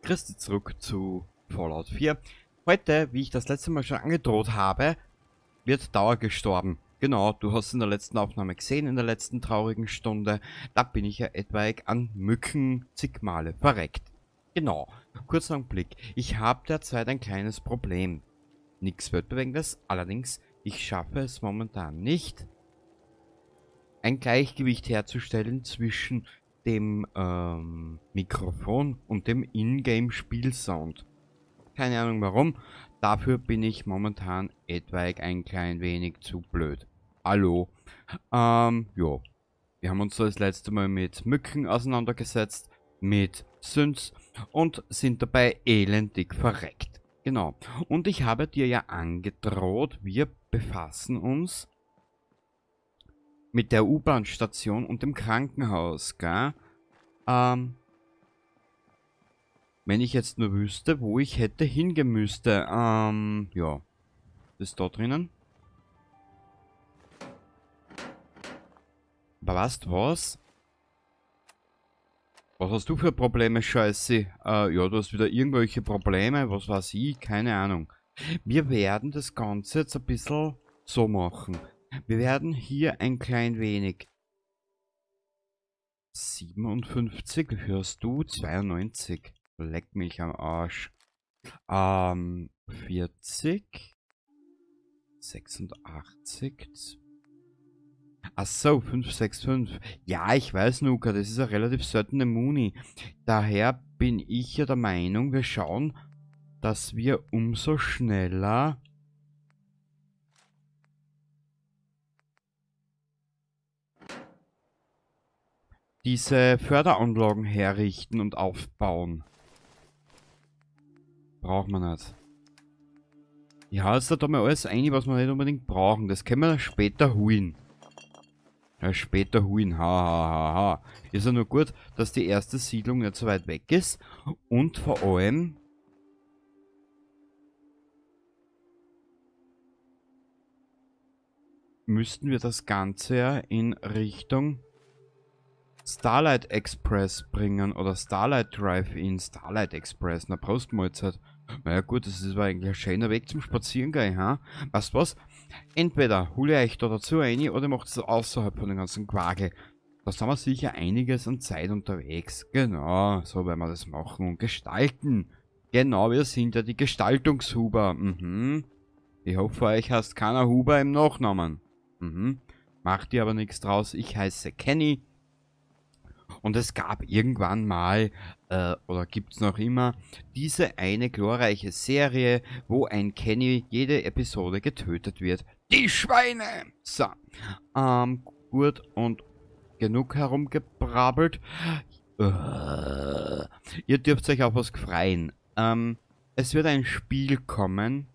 Christi zurück zu Fallout 4. Heute, wie ich das letzte Mal schon angedroht habe, wird Dauer gestorben. Genau, du hast in der letzten Aufnahme gesehen, in der letzten traurigen Stunde. Da bin ich ja etwaig an Mücken zig Male verreckt. Genau, kurzer Augenblick. Ich habe derzeit ein kleines Problem. Nichts Weltbewegendes, allerdings, ich schaffe es momentan nicht, ein Gleichgewicht herzustellen zwischen dem Mikrofon und dem Ingame-Spielsound. Keine Ahnung warum, dafür bin ich momentan etwaig ein klein wenig zu blöd. Hallo. Jo. Wir haben uns das letzte Mal mit Mücken auseinandergesetzt, mit Synths und sind dabei elendig verreckt. Genau. Und ich habe dir ja angedroht, wir befassen uns mit der U-Bahn-Station und dem Krankenhaus, gell? Wenn ich jetzt nur wüsste, wo ich hätte hingemüsste. Ja. Ist da drinnen. Aber weißt du was? Was hast du für Probleme, Scheiße? Ja, du hast wieder irgendwelche Probleme, was weiß ich, keine Ahnung. Wir werden das Ganze jetzt ein bisschen so machen. Wir werden hier ein klein wenig 57, wie viel hast du? 92. Leck mich am Arsch. 40. 86. Ach so, 565. Ja, ich weiß, Nuka, das ist eine relativ seltene Muni. Daher bin ich ja der Meinung, wir schauen, dass wir umso schneller diese Förderanlagen herrichten und aufbauen. Braucht man nicht. Ja, jetzt da mal alles ein, was wir nicht unbedingt brauchen. Das können wir dann später holen. Ja, später holen. Ha, ha, ha, ha. Ist ja nur gut, dass die erste Siedlung nicht so weit weg ist. Und vor allem müssten wir das Ganze ja in Richtung Starlight Express bringen oder Starlight Drive-In, Starlight Express, na Prost Mahlzeit. Naja gut, das ist aber eigentlich ein schöner Weg zum Spazierengehen, ha? Weißt du was? Entweder hole ich euch da dazu rein oder macht es außerhalb von den ganzen Quagel. Da sind wir sicher einiges an Zeit unterwegs. Genau, so werden wir das machen und gestalten. Genau, wir sind ja die Gestaltungshuber. Mhm. Ich hoffe, euch heißt keiner Huber im Nachnamen. Mhm. Macht ihr aber nichts draus. Ich heiße Kenny. Und es gab irgendwann mal, oder gibt's noch immer, diese eine glorreiche Serie, wo ein Kenny jede Episode getötet wird. Die Schweine! So, gut und genug herumgebrabbelt. Ihr dürft euch auf was freuen. Es wird ein Spiel kommen,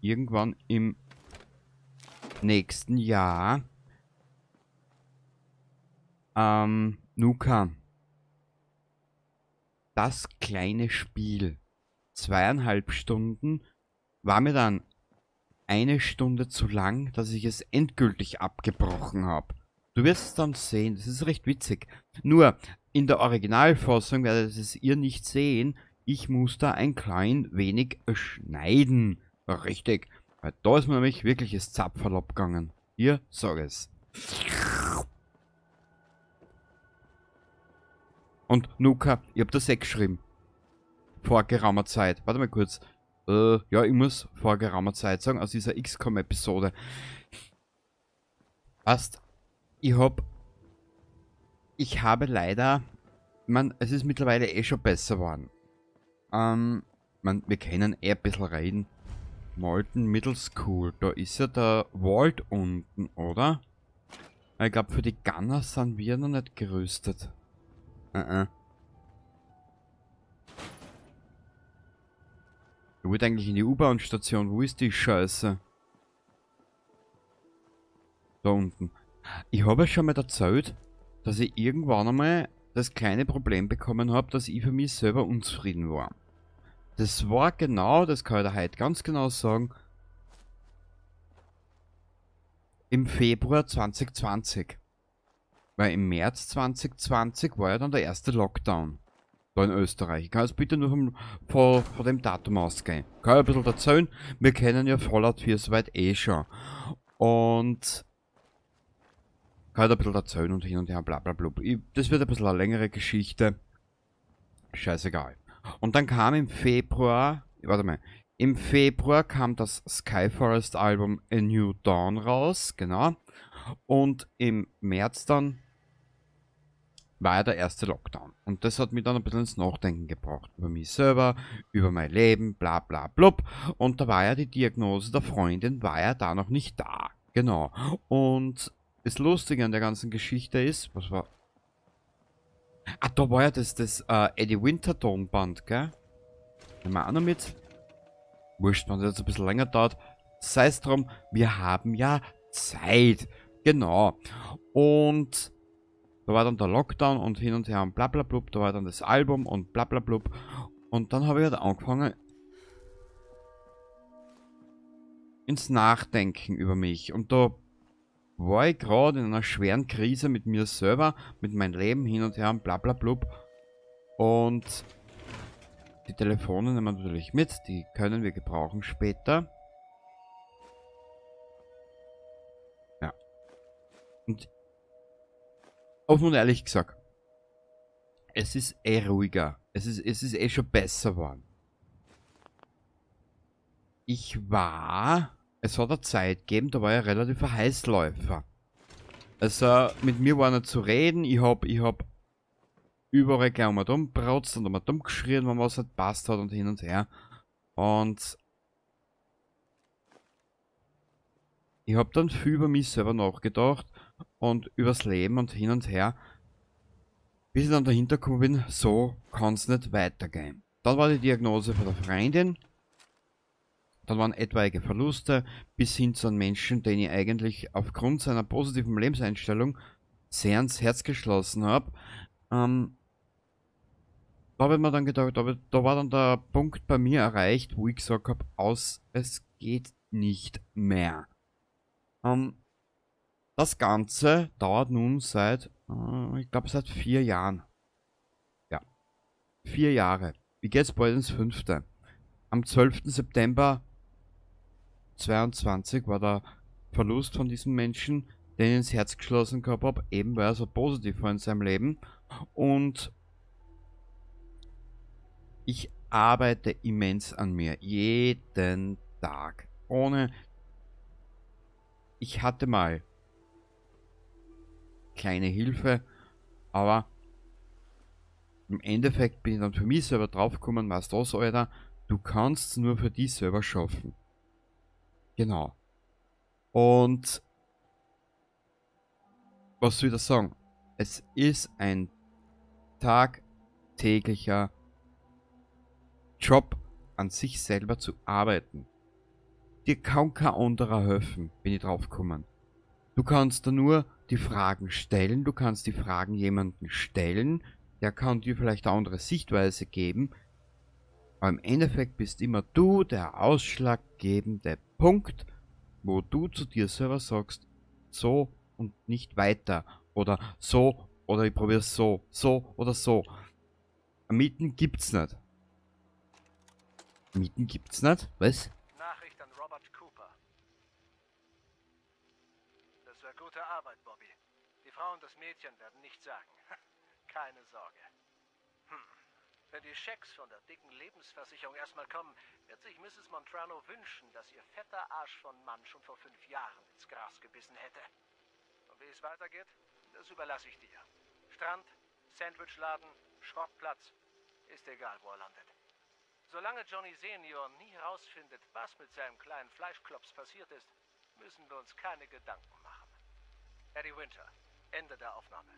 irgendwann im nächsten Jahr. Nuka. Das kleine Spiel. 2,5 Stunden war mir dann eine Stunde zu lang, dass ich es endgültig abgebrochen habe. Du wirst es dann sehen, das ist recht witzig. Nur, in der Originalfassung werdet es ihr nicht sehen. Ich muss da ein klein wenig schneiden. Richtig. Weil da ist mir nämlich wirklich das Zapferl abgegangen. Hier, sag es. Und Nuka, ich hab das eh geschrieben. Vor geraumer Zeit. Warte mal kurz. Ja, ich muss vor geraumer Zeit sagen, aus dieser XCOM-Episode. Passt. Ich habe leider... Man, es ist mittlerweile eh schon besser geworden. Wir können eh ein bisschen reden. Malton Middle School. Da ist ja der Vault unten, oder? Ich glaub, für die Gunner sind wir noch nicht gerüstet. Ich wollte eigentlich in die U-Bahn-Station. Wo ist die Scheiße? Da unten. Ich habe ja schon mal erzählt, dass ich irgendwann einmal das kleine Problem bekommen habe, dass ich für mich selber unzufrieden war. Das war genau, das kann ich dir heute ganz genau sagen, im Februar 2020. Weil im März 2020 war ja dann der erste Lockdown. Da in Österreich. Ich kann jetzt bitte nur von dem Datum ausgehen. Kann ich ein bisschen erzählen, wir kennen ja Fallout 4 soweit eh schon. Und kann ich ein bisschen erzählen und hin und her, bla bla bla. Das wird ein bisschen eine längere Geschichte. Scheißegal. Und dann kam im Februar, warte mal, im Februar kam das Skyforest Album A New Dawn raus, genau. Und im März dann war ja der erste Lockdown. Und das hat mich dann ein bisschen ins Nachdenken gebracht. Über mich selber, über mein Leben, bla bla blub. Und da war ja die Diagnose der Freundin, war ja da noch nicht da. Genau. Und das Lustige an der ganzen Geschichte ist, was war... Ah, da war ja das Eddie Winter Tonband, gell? Nehmen wir auch noch mit. Wurscht, wenn das jetzt ein bisschen länger dauert. Sei es drum, wir haben ja Zeit. Genau. Und da war dann der Lockdown und hin und her und bla bla blub. Da war dann das Album und bla bla blub. Und dann habe ich halt angefangen ins Nachdenken über mich. Und da war ich gerade in einer schweren Krise mit mir selber, mit meinem Leben hin und her und bla bla blub. Und die Telefone nehmen wir natürlich mit, die können wir gebrauchen später. Ja. Und offen und ehrlich gesagt, es ist eh ruhiger. Es ist eh schon besser geworden. Es hat eine Zeit gegeben, da war ich relativ ein Heißläufer. Also mit mir war nicht zu reden, ich hab überall gleich mal dumm brotzt und mal dumm geschrien, wenn was nicht passt hat und hin und her. Und ich hab dann viel über mich selber nachgedacht und übers Leben und hin und her, bis ich dann dahinter gekommen bin, so kann's nicht weitergehen. Dann war die Diagnose von der Freundin. Dann waren etwaige Verluste bis hin zu einem Menschen, den ich eigentlich aufgrund seiner positiven Lebenseinstellung sehr ans Herz geschlossen habe. Da habe ich mir dann gedacht, da war dann der Punkt bei mir erreicht, wo ich gesagt habe, aus, es geht nicht mehr. Das Ganze dauert nun seit, ich glaube seit 4 Jahren. Ja, 4 Jahre. Ich gehe jetzt bald ins 5. Am 12. September 22 war der Verlust von diesem Menschen, den ich ins Herz geschlossen gehabt habe, eben weil er so positiv war in seinem Leben. Und ich arbeite immens an mir, jeden Tag. Ich hatte mal kleine Hilfe, aber im Endeffekt bin ich dann für mich selber draufgekommen, weißt du was, Alter, du kannst es nur für dich selber schaffen. Genau. Und was soll ich da sagen? Es ist ein tagtäglicher Job, an sich selber zu arbeiten. Dir kann kein anderer helfen, bin ich drauf gekommen. Du kannst da nur die Fragen stellen, du kannst die Fragen jemandem stellen, der kann dir vielleicht eine andere Sichtweise geben. Aber im Endeffekt bist immer du der ausschlaggebende Punkt, wo du zu dir selber sagst, so und nicht weiter. Oder so, oder ich probiere es so, so oder so. Mieten gibt's nicht. Mieten gibt's nicht? Was? Nachricht an Robert Cooper. Das war gute Arbeit, Bobby. Die Frau und das Mädchen werden nichts sagen. Keine Sorge. Wenn die Schecks von der dicken Lebensversicherung erstmal kommen, wird sich Mrs. Montrano wünschen, dass ihr fetter Arsch von Mann schon vor 5 Jahren ins Gras gebissen hätte. Und wie es weitergeht, das überlasse ich dir. Strand, Sandwichladen, Schrottplatz, ist egal, wo er landet. Solange Johnny Senior nie herausfindet, was mit seinem kleinen Fleischklops passiert ist, müssen wir uns keine Gedanken machen. Eddie Winter, Ende der Aufnahme.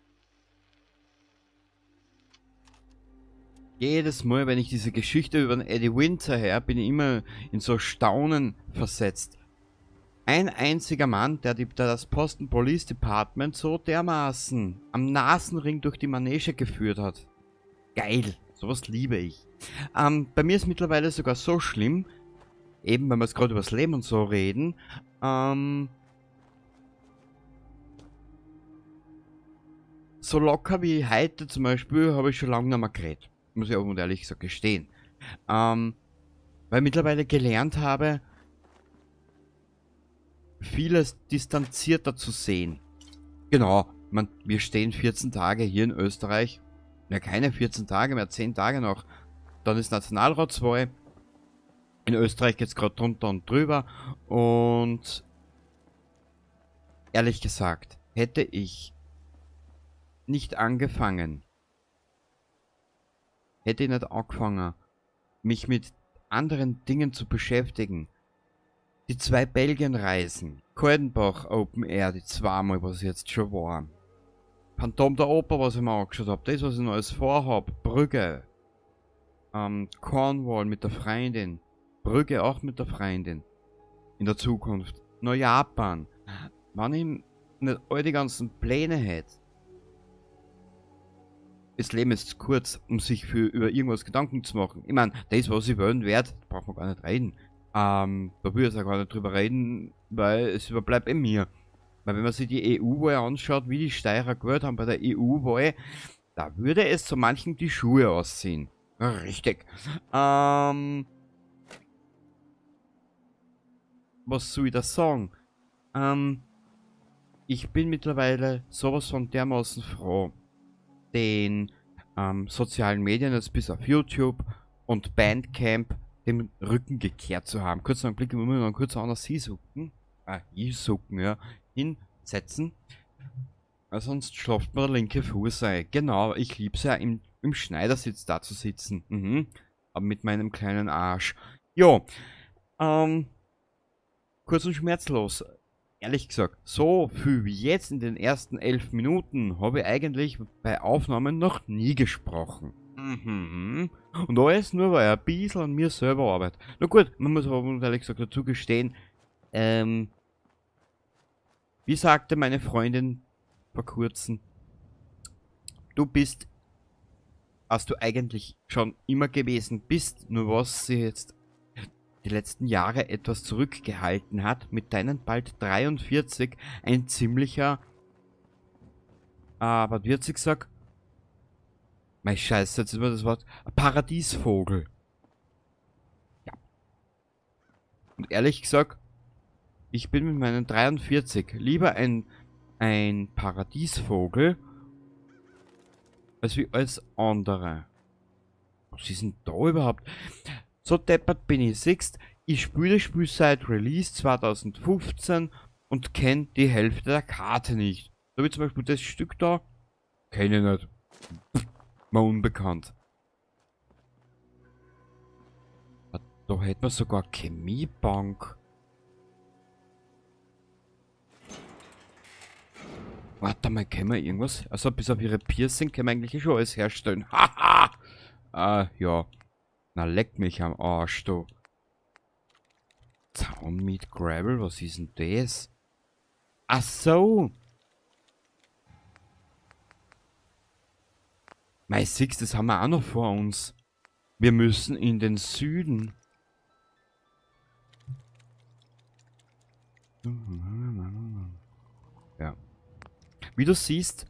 Jedes Mal, wenn ich diese Geschichte über den Eddie Winter her, bin ich immer in so Staunen versetzt. Ein einziger Mann, der das Boston Police Department so dermaßen am Nasenring durch die Manege geführt hat. Geil, sowas liebe ich. Bei mir ist mittlerweile sogar so schlimm, eben wenn wir jetzt gerade über das Leben und so reden, so locker wie heute zum Beispiel habe ich schon lange nicht mehr geredet. Muss ich auch ehrlich gesagt gestehen. Weil ich mittlerweile gelernt habe, vieles distanzierter zu sehen. Genau, man, wir stehen 14 Tage hier in Österreich. Ja, keine 14 Tage mehr, 10 Tage noch. Dann ist Nationalratswahl. In Österreich geht's gerade drunter und drüber. Und ehrlich gesagt, hätte ich nicht angefangen, mich mit anderen Dingen zu beschäftigen. Die 2 Belgien-Reisen, Kaldenbach Open Air, die zweimal, was jetzt schon war. Phantom der Oper, was ich mir angeschaut habe, das, was ich noch alles vorhab, Brügge, Cornwall mit der Freundin, Brügge auch mit der Freundin, in der Zukunft, Neujapan. Wenn ich nicht all die ganzen Pläne hätte, das Leben ist zu kurz, um sich für über irgendwas Gedanken zu machen. Ich meine, das, was ich wollen werde, braucht man gar nicht reden. Da will ich jetzt auch gar nicht drüber reden, weil es überbleibt in mir. Weil wenn man sich die EU-Wahl anschaut, wie die Steirer gewählt haben bei der EU-Wahl, da würde es zu manchen die Schuhe ausziehen. Richtig. Was soll ich da sagen? Ich bin mittlerweile sowas von dermaßen froh, den sozialen Medien jetzt bis auf YouTube und Bandcamp dem Rücken gekehrt zu haben. Kurz noch einen Blick, immer noch kurz anders hinsuchen. Hinsuchen, ja. Hinsetzen. Weil sonst schlaft mir der linke Fuß ein. Genau, ich lieb's ja im Schneidersitz da zu sitzen. Mhm. Aber mit meinem kleinen Arsch. Jo. Kurz und schmerzlos. Ehrlich gesagt, so viel wie jetzt in den ersten 11 Minuten habe ich eigentlich bei Aufnahmen noch nie gesprochen. Mhm. Und alles nur, weil ich ein bisschen an mir selber arbeite. Na gut, man muss aber ehrlich gesagt dazu gestehen, wie sagte meine Freundin vor kurzem, du bist, was du eigentlich schon immer gewesen bist, nur was sie jetzt die letzten Jahre etwas zurückgehalten hat, mit deinen bald 43 ein ziemlicher, was wird sie gesagt? Mein Scheiße, jetzt ist immer das Wort, Paradiesvogel. Ja. Und ehrlich gesagt, ich bin mit meinen 43 lieber ein Paradiesvogel, als wie als andere. Was ist denn da überhaupt? So deppert bin ich, siehst, ich spiele das Spiel seit Release 2015 und kenne die Hälfte der Karte nicht. Da wie zum Beispiel das Stück da, kenne ich nicht. Pff, mal unbekannt. Da hätten wir sogar Chemiebank. Warte mal, können wir irgendwas? Also bis auf ihre Piercing können wir eigentlich schon alles herstellen. Haha! Ja. Na, leck mich am Arsch, du. Town Meat Gravel, was ist denn das? Ach so! Mei, siehst, das haben wir auch noch vor uns. Wir müssen in den Süden. Ja. Wie du siehst,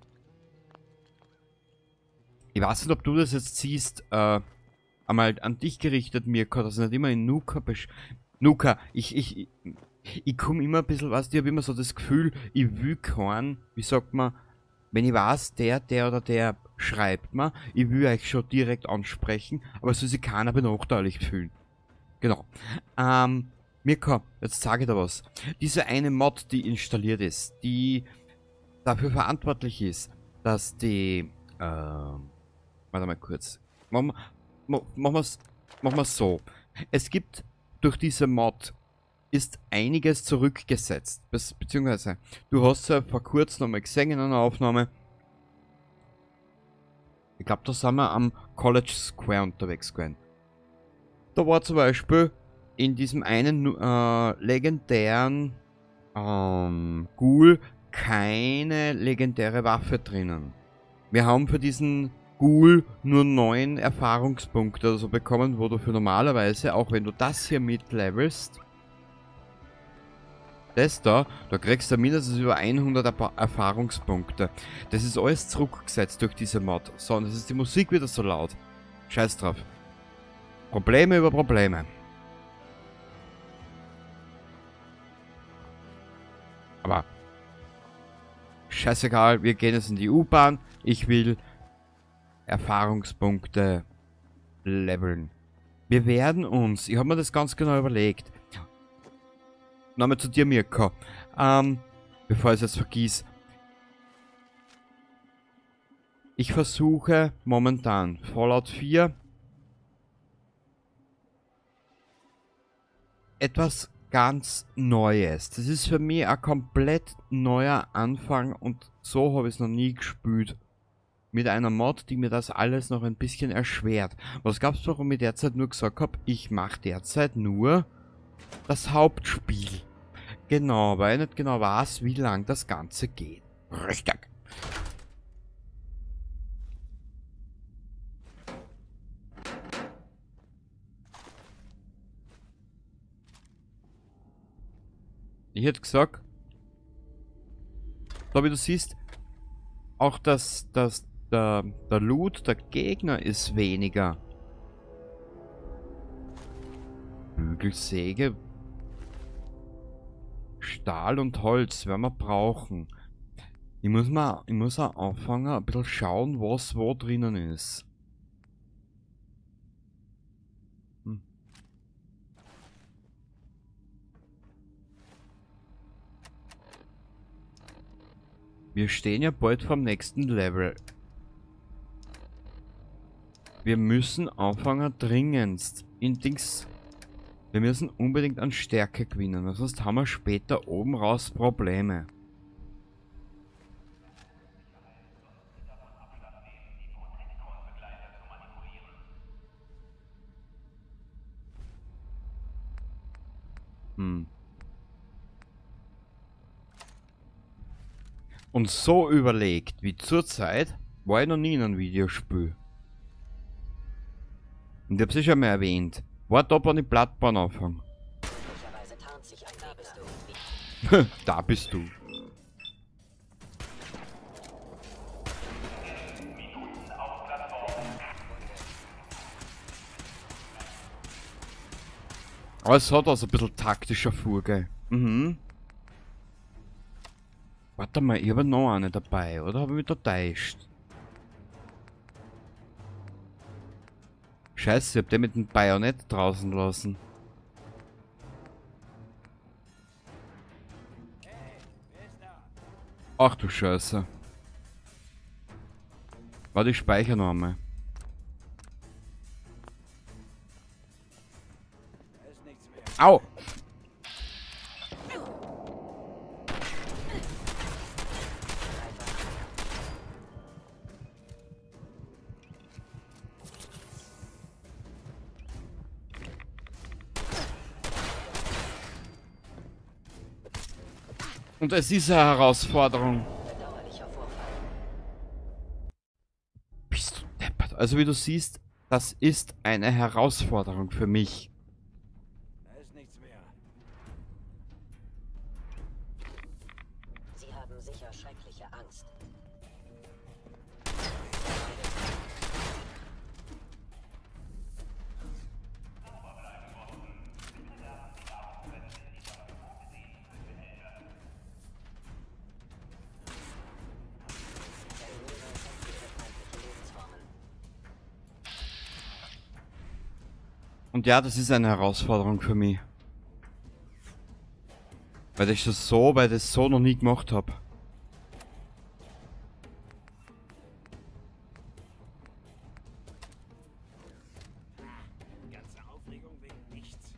ich weiß nicht, ob du das jetzt siehst, einmal an dich gerichtet, Mirko, dass ich nicht immer in Nuka Nuka, ich komme immer ein bisschen, weißt du, ich habe immer so das Gefühl, ich will keinen, wie sagt man, wenn ich weiß, der oder der schreibt mir, ich will euch schon direkt ansprechen, aber soll sich keiner benachteiligt fühlen. Genau. Mirko, jetzt sage ich dir was. Diese eine Mod, die installiert ist, die dafür verantwortlich ist, dass die, warte mal kurz. Machen wir's so. Es gibt durch diese Mod ist einiges zurückgesetzt. Beziehungsweise, du hast ja vor kurzem nochmal gesehen in einer Aufnahme. Ich glaube, da sind wir am College Square unterwegs gewesen. Da war zum Beispiel in diesem einen legendären Ghoul keine legendäre Waffe drinnen. Wir haben für diesen Ghoul nur 9 Erfahrungspunkte oder so bekommen, wo du für normalerweise, auch wenn du das hier mitlevelst, das da, da kriegst du mindestens über 100 Erfahrungspunkte. Das ist alles zurückgesetzt durch diese Mod. So, und das ist die Musik wieder so laut. Scheiß drauf. Probleme über Probleme. Aber scheißegal, wir gehen jetzt in die U-Bahn. Ich will Erfahrungspunkte leveln. Wir werden uns, ich habe mir das ganz genau überlegt. Nochmal zu dir, Mirko. Bevor ich es jetzt vergiss. Ich versuche momentan Fallout 4 etwas ganz Neues. Das ist für mich ein komplett neuer Anfang und so habe ich es noch nie gespielt. Mit einer Mod, die mir das alles noch ein bisschen erschwert. Was glaubst du, warum ich derzeit nur gesagt habe, ich mache derzeit nur das Hauptspiel. Genau, weil ich nicht genau weiß, wie lang das Ganze geht. Richtig. Ich hätte gesagt, so wie du siehst, auch das der Loot der Gegner ist weniger. Bügelsäge. Stahl und Holz werden wir brauchen. Ich muss auch anfangen, ein bisschen schauen, was wo drinnen ist. Wir stehen ja bald vorm nächsten Level. Wir müssen anfangen, dringendst in Dings. Wir müssen unbedingt an Stärke gewinnen, sonst haben wir später oben raus Probleme. Und so überlegt wie zurzeit war ich noch nie in einem Videospiel. Und ich hab's ja schon mal erwähnt. War da, wenn ich Bloodborne anfange. Da bist du. Aber es hat auch so ein bisschen taktischer Fuge. Mhm. Warte mal, ich habe noch eine dabei, oder? Habe ich mich da täuscht? Scheiße, ich hab den mit dem Bajonett draußen lassen. Ach du Scheiße. Warte, ich speichere noch einmal. Au! Und es ist eine Herausforderung. Bist du deppert? Also wie du siehst, das ist eine Herausforderung für mich. Da ist nichts mehr. Sie haben sicher schreckliche Angst. Und ja, das ist eine Herausforderung für mich. Weil ich das so noch nie gemacht habe. Ganze Aufregung wegen nichts.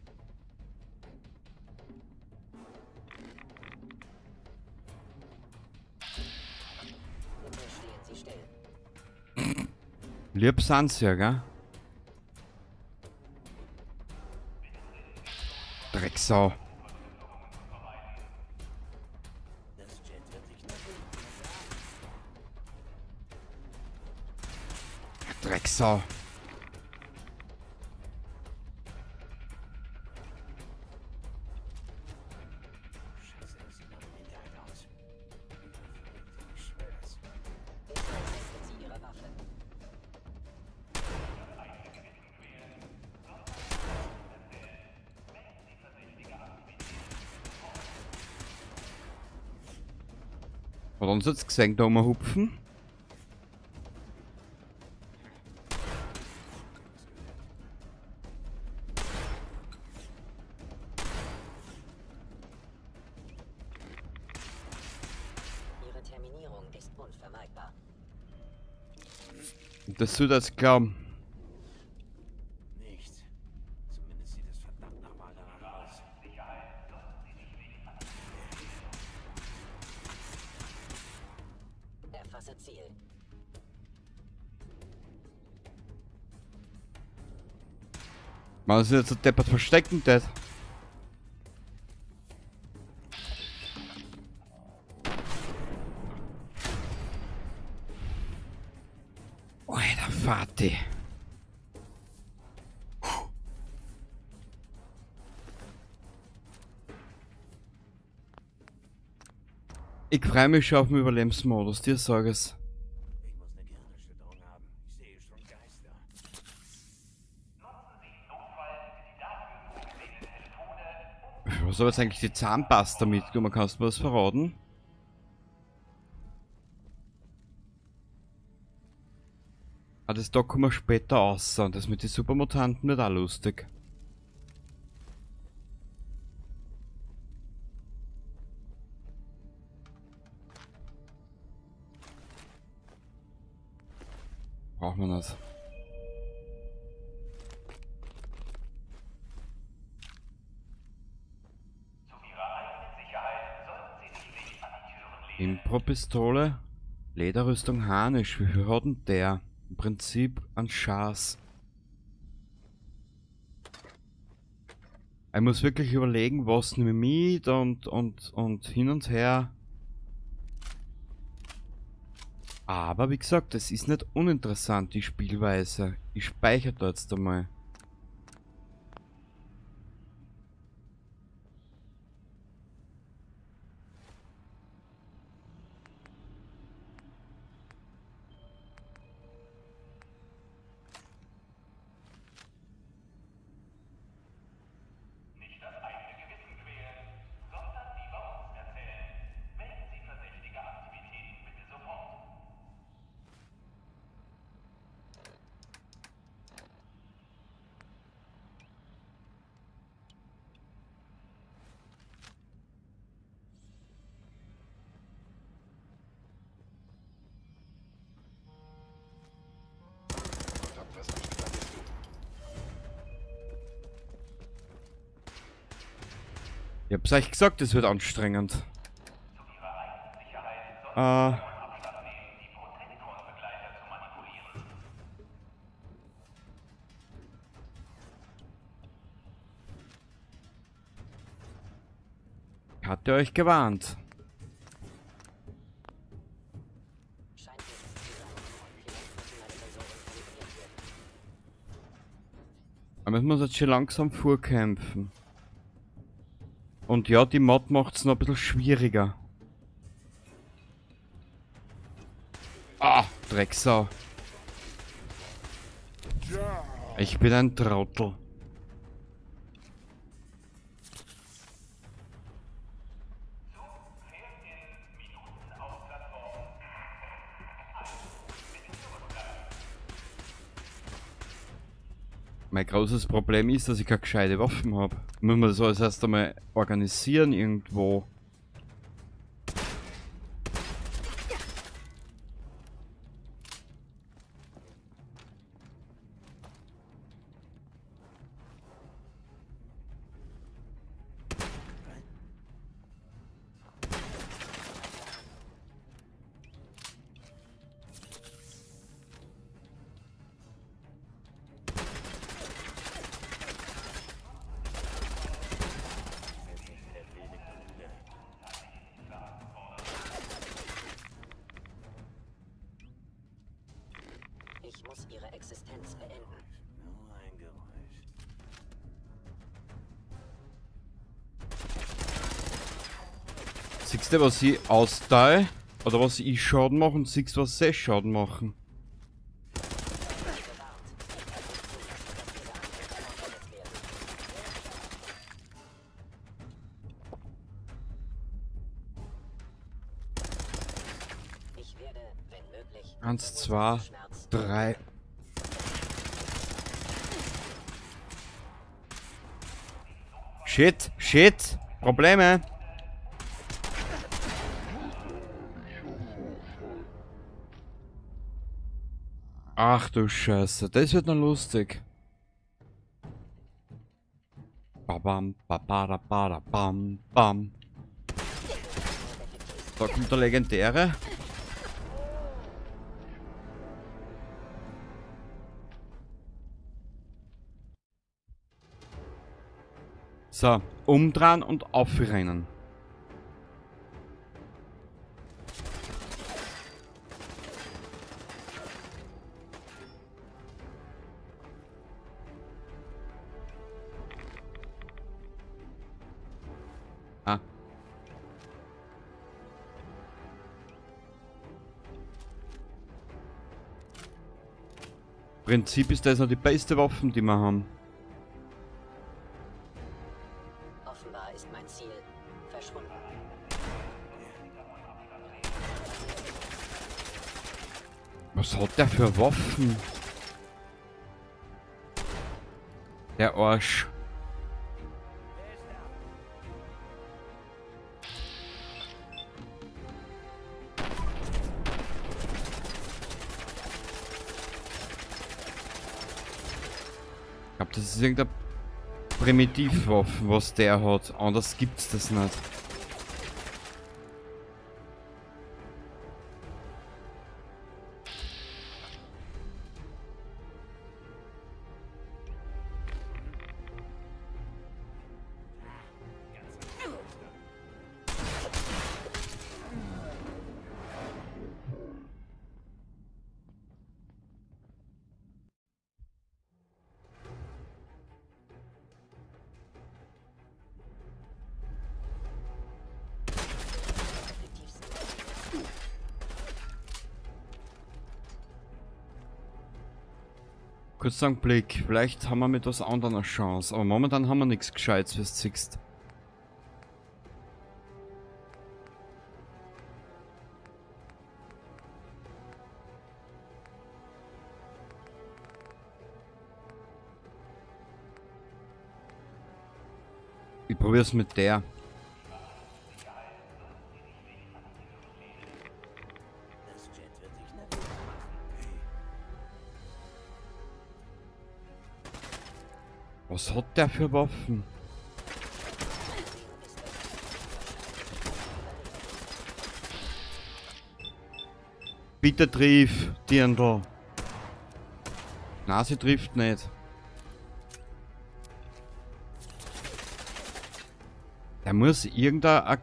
Bitte stehen Sie still. Lieb sind's ja, gell? Drecksau. Drecksau. Hat uns jetzt gesehen, da rumhupfen? Ihre Terminierung ist unvermeidbar. Das soll das glauben. Nichts. Zumindest sieht es verdammt nochmal danach aus. Erfasse Ziel. Man ist jetzt so deppert verstecken, das. Alter Vati. Ich freue mich schon auf den Überlebensmodus, dir sag es. Ich muss eine Gehirnerschütterung haben. Ich sehe schon Geister. Was habe jetzt eigentlich die Zahnpasta mitgenommen? Kannst du mir das verraten? Ah, das da kommen wir später raus. Und das mit den Supermutanten wird auch lustig. Braucht man das? Impro-Pistole, Lederrüstung, Harnisch. Wie viel hat denn der? Im Prinzip an Schaß. Ich muss wirklich überlegen, was nehme ich mit und hin und her. Aber wie gesagt, es ist nicht uninteressant, die Spielweise. Ich speichere da jetzt einmal. Ich hab's euch gesagt, es wird anstrengend. Ich hatte euch gewarnt. Aber müssen wir uns jetzt schon langsam vorkämpfen. Und ja, die Mod macht's noch ein bisschen schwieriger. Ah, Drecksau. Ich bin ein Trottel. Mein großes Problem ist, dass ich keine gescheite Waffen habe. Muss man das alles erst einmal organisieren irgendwo. Ich muss ihre Existenz beenden. Nur ein Geräusch. Siehst du, was ich austeile? Oder was ich Schaden mache und siehst du, was sie Schaden machen? 1, 2, 3. Shit, shit, Probleme. Ach du Scheiße, das wird noch lustig. Babam, babara, bada, bam, bam. Da kommt der Legendäre. So, umdrehen und aufrennen. Ah. Prinzip ist das noch die beste Waffe, die wir haben. Offenbar ist mein Ziel verschwunden. Was hat der für Waffen? Der Arsch. Ich glaube, das ist irgendein Primitivwaffen, was der hat. Anders gibt's das nicht. Kurz einen Blick, vielleicht haben wir mit was anderem eine Chance, aber momentan haben wir nichts Gescheites, wie du siehst. Ich probier's mit der. Was hat der für Waffen? Bitte triff, Dirndl. Na, sie trifft nicht. Der muss irgendein...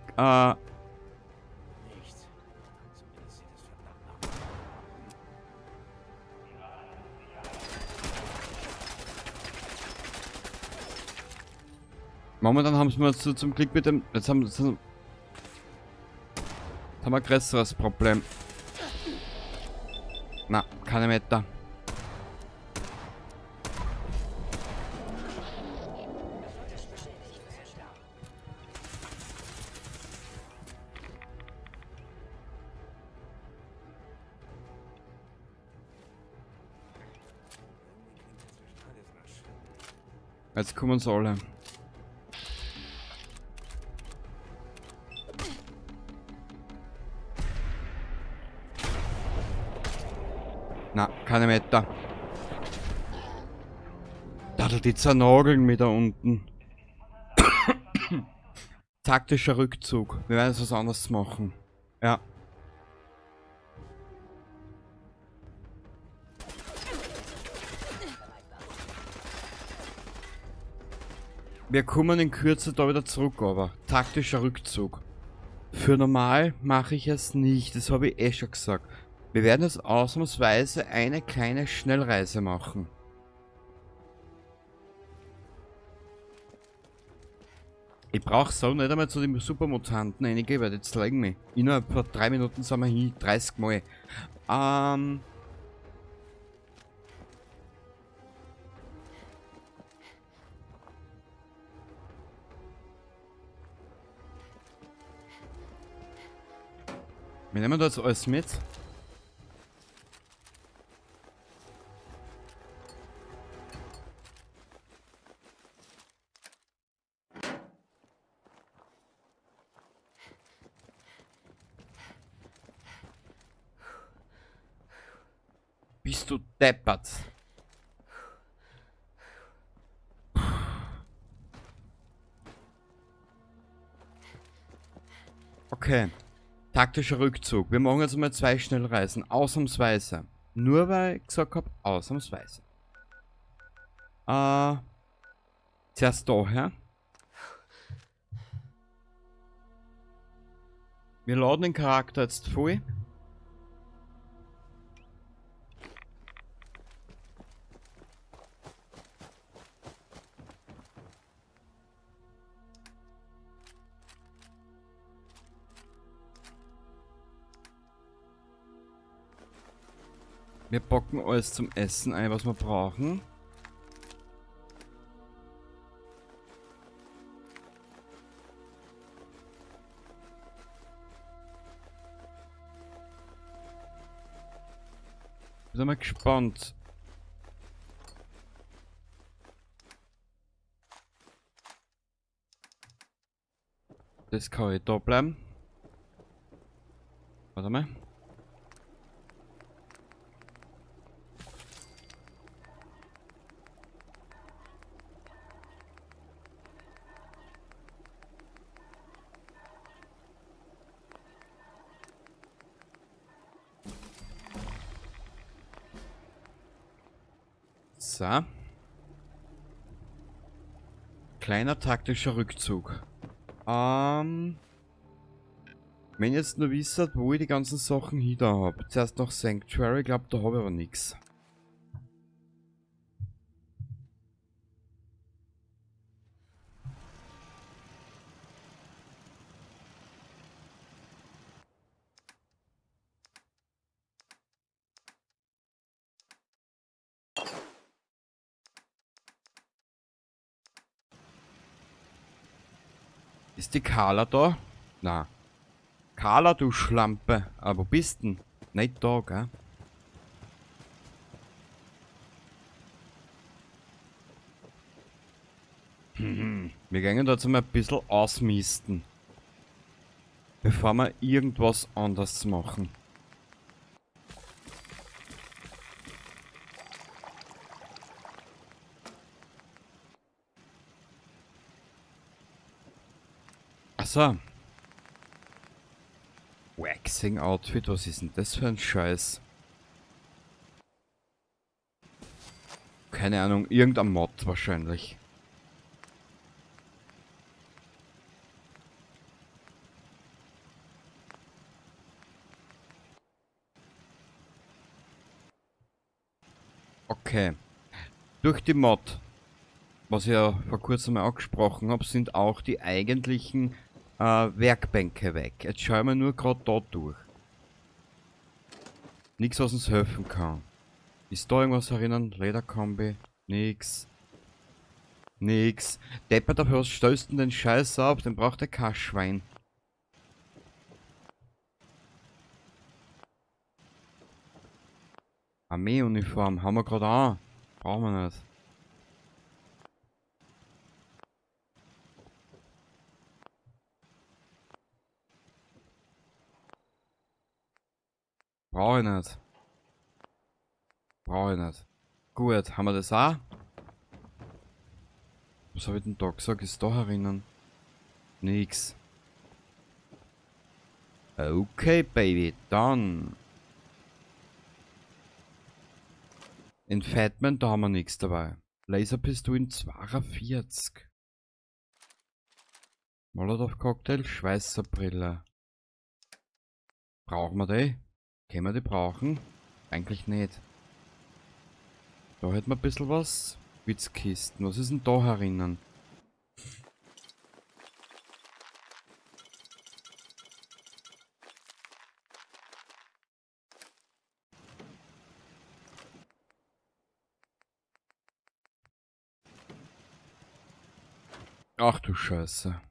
Momentan haben sie mir so zum Glück mit dem... Jetzt haben wir ein größeres Problem. Na, keine Meter. Jetzt kommen sie alle. Na, keine Meter. Da, die zernageln mich da unten. Taktischer Rückzug. Wir werden jetzt was anderes machen. Ja. Wir kommen in Kürze da wieder zurück, aber taktischer Rückzug. Für normal mache ich es nicht, das habe ich eh schon gesagt. Wir werden jetzt ausnahmsweise eine kleine Schnellreise machen. Ich brauche so nicht einmal zu den Supermutanten einige, weil jetzt legen mich. Innerhalb von 3 Minuten sind wir hin, 30 Mal. Wir nehmen da jetzt alles mit. Bist du deppert? Okay. Taktischer Rückzug. Wir machen jetzt mal 2 Schnellreisen. Ausnahmsweise. Nur weil ich gesagt habe, ausnahmsweise. Zuerst daher. Wir laden den Charakter jetzt voll. Wir packen alles zum Essen ein, was wir brauchen. Bin mal gespannt. Das kann ich da bleiben. Warte mal. So. Kleiner taktischer Rückzug. Wenn ich jetzt nur wisst, wo ich die ganzen Sachen hier habe. Zuerst noch Sanctuary, ich glaube, da habe ich aber nichts. Ist die Carla da? Na. Carla, du Schlampe. Aber wo bist denn? Nicht da, gell? Wir gehen da jetzt mal ein bisschen ausmisten. Bevor wir irgendwas anderes machen. So. Waxing Outfit, was ist denn das für ein Scheiß? Keine Ahnung, irgendein Mod wahrscheinlich. Okay. Durch die Mod, was ich ja vor kurzem mal angesprochen habe, sind auch die eigentlichen Werkbänke weg. Jetzt schauen wir nur gerade da durch. Nichts, was uns helfen kann. Ist da irgendwas erinnern? Lederkombi? Nix. Nix. Deppert, dafür was stößt denn den Scheiß auf? Den braucht der kein Schwein. Armeeuniform haben wir gerade an. Brauchen wir nicht. Brauche ich nicht. Brauche ich nicht. Gut, haben wir das auch? Was habe ich denn da gesagt? Ist da herinnen? Nix. Okay, Baby, dann. In Fatman, da haben wir nichts dabei. Laserpistolen 42. Molotov Cocktail, Schweißerbrille. Brauchen wir die? Können wir die brauchen? Eigentlich nicht. Da hätten wir ein bisschen was. Witzkisten. Was ist denn da herinnen? Ach du Scheiße.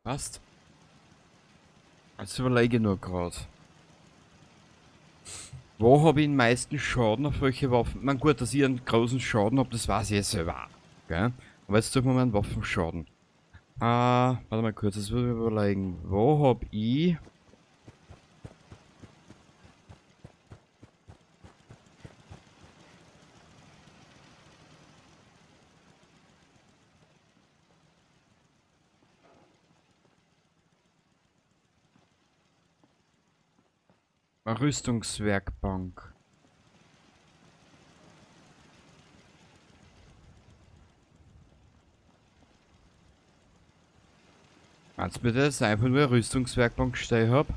Passt. Jetzt überlege ich nur gerade. Wo habe ich den meisten Schaden auf welche Waffen? Man gut, dass ich einen großen Schaden habe, das weiß ich jetzt selber. Gell? Aber jetzt suchen wir mal einen Waffenschaden. Warte mal kurz, das würde ich mir überlegen. Wo habe ich... Rüstungswerkbank. Meinst du bitte, dass ich einfach nur eine Rüstungswerkbank gestellt habe?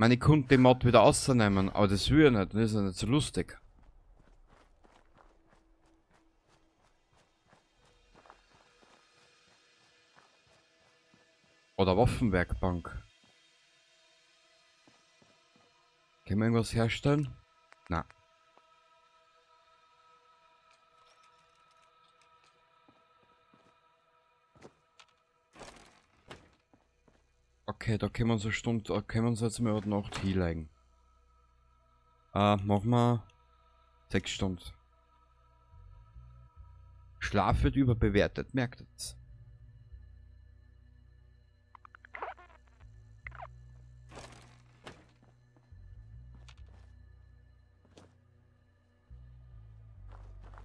Meine Kunden die Mod wieder auszunehmen, aber das will ich nicht, das ist ja nicht so lustig. Oder Waffenwerkbank. Können wir irgendwas herstellen? Na. Okay, da können wir uns eine Stunde, da können wir uns jetzt mal heute Nacht hinlegen. Machen wir 6 Stunden. Schlaf wird überbewertet, merkt es.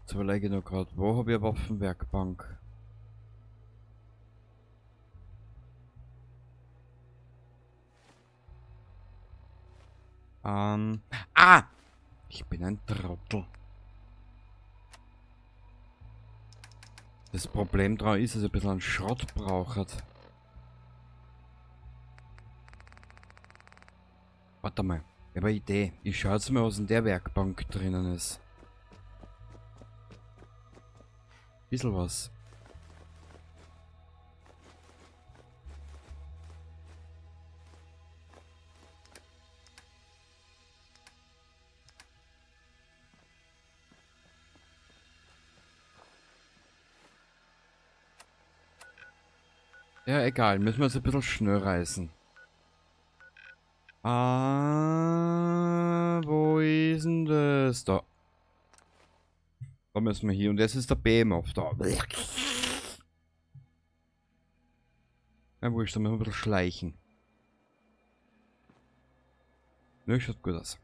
Jetzt überlege ich noch grad, wo habe ich eine Waffenwerkbank? Ah! Ich bin ein Trottel. Das Problem daran ist, dass ich ein bisschen einen Schrott brauche. Warte mal, ich habe eine Idee. Ich schaue jetzt mal, was in der Werkbank drinnen ist. Bisschen was. Ja, egal. Müssen wir jetzt ein bisschen schnell reißen. Ah, wo ist denn das? Da. Da müssen wir hier. Und das ist der Behemoth da. Ja, wurscht, da müssen wir ein bisschen schleichen. Ne, schaut gut aus.